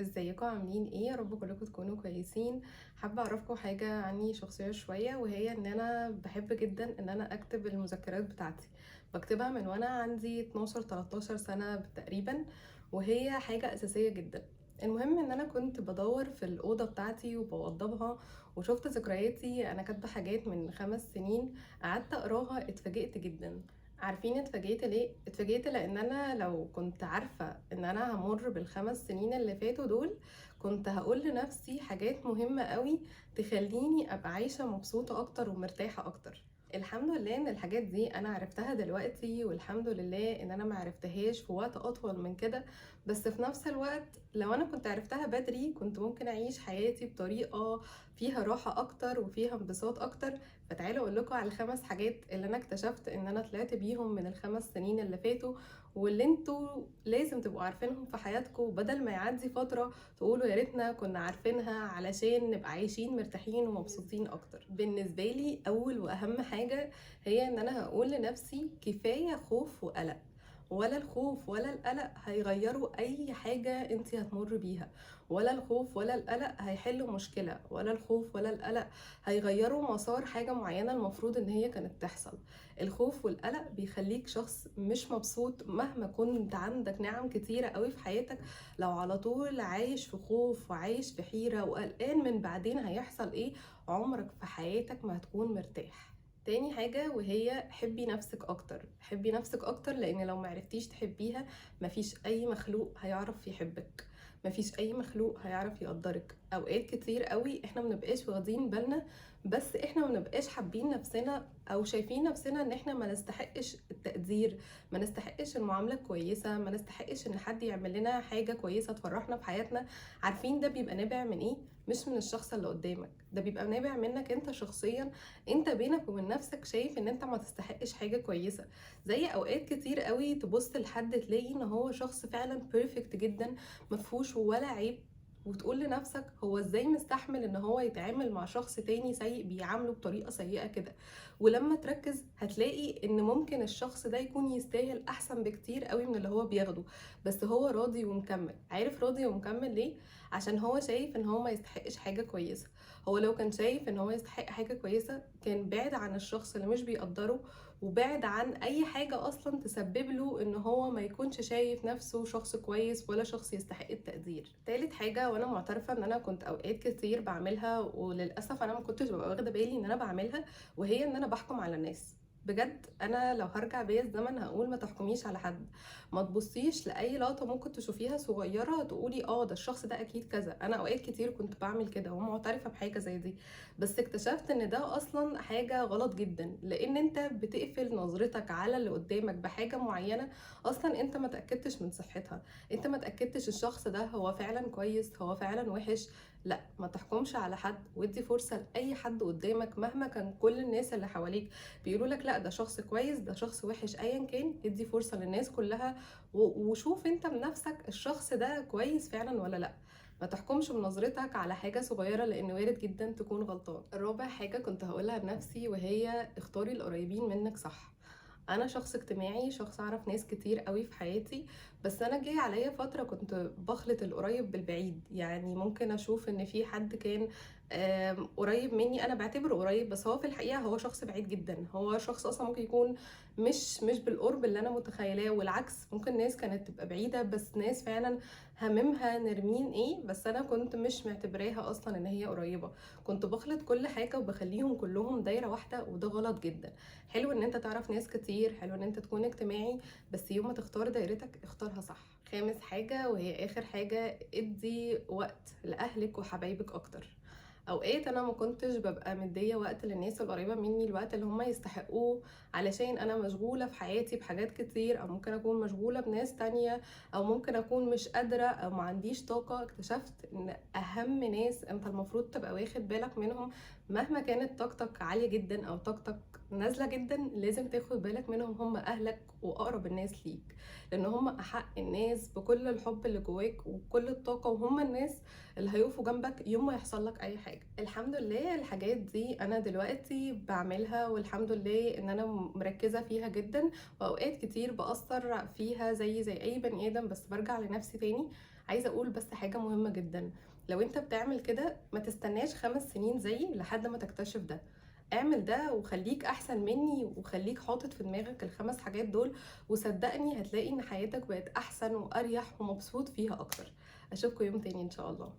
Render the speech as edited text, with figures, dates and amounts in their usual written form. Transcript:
ازيكم عاملين ايه؟ يا رب كلكم تكونوا كويسين. حابة اعرفكم حاجة عني شخصية شويه، وهي ان انا بحب جدا ان انا اكتب المذكرات بتاعتي. بكتبها من وانا عندي 12 13 سنة تقريبا، وهي حاجة اساسية جدا. المهم ان انا كنت بدور في الاوضة بتاعتي وبوضبها، وشفت ذكرياتي، انا كاتبه حاجات من 5 سنين، قعدت اقراها، اتفاجئت جدا. عارفين اتفاجئت ليه؟ اتفاجئت لان انا لو كنت عارفة ان انا همر بال5 سنين اللي فاتوا دول، كنت هقول لنفسي حاجات مهمة قوي تخليني ابقى عايشة مبسوطة اكتر ومرتاحة اكتر. الحمد لله ان الحاجات دي انا عرفتها دلوقتي، والحمد لله ان انا ما عرفتهاش في وقت اطول من كده، بس في نفس الوقت لو انا كنت عرفتها بدري كنت ممكن اعيش حياتي بطريقة فيها راحة اكتر وفيها انبساط اكتر. فتعالوا اقول لكم على ال5 حاجات اللي انا اكتشفت ان انا طلعت بيهم من ال5 سنين اللي فاتوا، واللي انتوا لازم تبقوا عارفينهم في حياتكم، بدل ما يعدي فترة تقولوا يا ريتنا كنا عارفينها علشان نبقى عايشين مرتاحين ومبسوطين اكتر. بالنسبة لي اول واهم حاجة هي ان انا هقول لنفسي كفاية خوف وقلق. ولا الخوف ولا القلق هيغيروا اي حاجة انت هتمر بيها، ولا الخوف ولا القلق هيحلوا مشكلة، ولا الخوف ولا القلق هيغيروا مسار حاجة معينة المفروض ان هي كانت تحصل. الخوف والقلق بيخليك شخص مش مبسوط مهما كنت عندك نعم كتيرة قوي في حياتك. لو على طول عايش في خوف وعايش في حيرة وقلقان من بعدين هيحصل ايه، عمرك في حياتك ما هتكون مرتاح. تاني حاجة وهي حبي نفسك أكتر. حبي نفسك أكتر، لأن لو معرفتيش تحبيها مفيش أي مخلوق هيعرف يحبك، مفيش أي مخلوق هيعرف يقدرك. أوقات كتير قوي إحنا منبقاش واخدين بالنا، بس إحنا منبقاش حابين نفسنا أو شايفين نفسنا إن إحنا ما نستحقش التقدير، ما نستحقش المعاملة الكويسة، ما نستحقش إن حد يعمل لنا حاجة كويسة تفرحنا في حياتنا. عارفين ده بيبقى نابع من إيه؟ مش من الشخص اللي قدامك، ده بيبقى نابع منك أنت شخصيا. انت بينك وبين نفسك شايف ان انت ما تستحقش حاجة كويسة. زي اوقات كتير قوي تبص لحد تلاقي ان هو شخص فعلا perfect جدا، مفهوش ولا عيب، وتقول لنفسك هو ازاي مستحمل ان هو يتعامل مع شخص تاني سيء بيعامله بطريقة سيئة كده. ولما تركز هتلاقي ان ممكن الشخص ده يكون يستاهل احسن بكتير قوي من اللي هو بياخده، بس هو راضي ومكمل. عارف راضي ومكمل ليه؟ عشان هو شايف ان هو ما يستحقش حاجة كويسة. هو لو كان شايف ان هو يستحق حاجة كويسة كان بعد عن الشخص اللي مش بيقدره، وبعد عن اي حاجة اصلا تسبب له ان هو ما يكونش شايف نفسه شخص كويس ولا شخص يستحق التقدير. تالت حاجة، وانا معترفة ان انا كنت اوقات كتير بعملها وللأسف انا ما كنتش ببقى واخدة بالي ان انا بعملها، وهي ان انا بحكم على الناس. بجد انا لو هرجع بيا الزمن هقول ما تحكميش على حد، ما تبصيش لاي لقطة ممكن تشوفيها صغيرة تقولي ده الشخص ده اكيد كذا. انا اوقات كتير كنت بعمل كده ومعترفه بحاجة زي دي، بس اكتشفت ان ده اصلا حاجة غلط جدا، لان انت بتقفل نظرتك على اللي قدامك بحاجة معينة اصلا انت ما تاكدتش من صحتها، انت ما تاكدتش الشخص ده هو فعلا كويس هو فعلا وحش. لا، ما تحكمش على حد، وادي فرصة لاي حد قدامك مهما كان كل الناس اللي حواليك بيقولوا لك لا ده شخص كويس ده شخص وحش، ايا كان ادي فرصة للناس كلها وشوف انت بنفسك الشخص ده كويس فعلا ولا لا. ما تحكمش بنظرتك على حاجة صغيرة لان وارد جدا تكون غلطان. الرابع حاجة كنت هقولها لنفسي وهي اختاري القريبين منك صح. انا شخص اجتماعي، شخص اعرف ناس كتير قوي في حياتي، بس انا جه عليا فترة كنت بخلط القريب بالبعيد. يعني ممكن اشوف ان في حد كان قريب مني انا بعتبره قريب، بس هو في الحقيقة هو شخص بعيد جدا، هو شخص اصلا ممكن يكون مش بالقرب اللي انا متخيلاه، والعكس ممكن ناس كانت تبقى بعيدة بس ناس فعلا هممها نرمين ايه، بس انا كنت مش معتبراها اصلا ان هي قريبه. كنت بخلط كل حاجة وبخليهم كلهم دايرة واحدة، وده غلط جدا. حلو ان انت تعرف ناس كتير، حلو ان انت تكون اجتماعي، بس يوم ما تختار دايرتك اختارها صح. خامس حاجة وهي اخر حاجة، ادي وقت لاهلك وحبايبك اكتر. اوقات انا ما كنتش ببقى مديه وقت للناس القريبة مني الوقت اللي هم يستحقوه، علشان انا مشغولة في حياتي بحاجات كتير، او ممكن اكون مشغولة بناس تانية، او ممكن اكون مش قادرة او ما عنديش طاقة. اكتشفت ان اهم ناس انت المفروض تبقى واخد بالك منهم مهما كانت طاقتك عالية جدا او طاقتك نازله جدا، لازم تاخد بالك منهم، هم اهلك واقرب الناس ليك، لان هم احق الناس بكل الحب اللي جواك وكل الطاقة، وهم الناس اللي هيقفوا جنبك يوم ما يحصل لك اي حاجة. الحمد لله الحاجات دي انا دلوقتي بعملها، والحمد لله ان انا مركزه فيها جدا، واوقات كتير بأثر فيها زي اي بني ادم، بس برجع لنفسي تاني. عايزة اقول بس حاجة مهمة جدا، لو انت بتعمل كده ما تستناش 5 سنين زيي لحد ما تكتشف ده. اعمل ده وخليك احسن مني، وخليك حاطط في دماغك ال5 حاجات دول، وصدقني هتلاقي ان حياتك بقت احسن واريح ومبسوط فيها اكتر. اشوفكم يوم تاني ان شاء الله.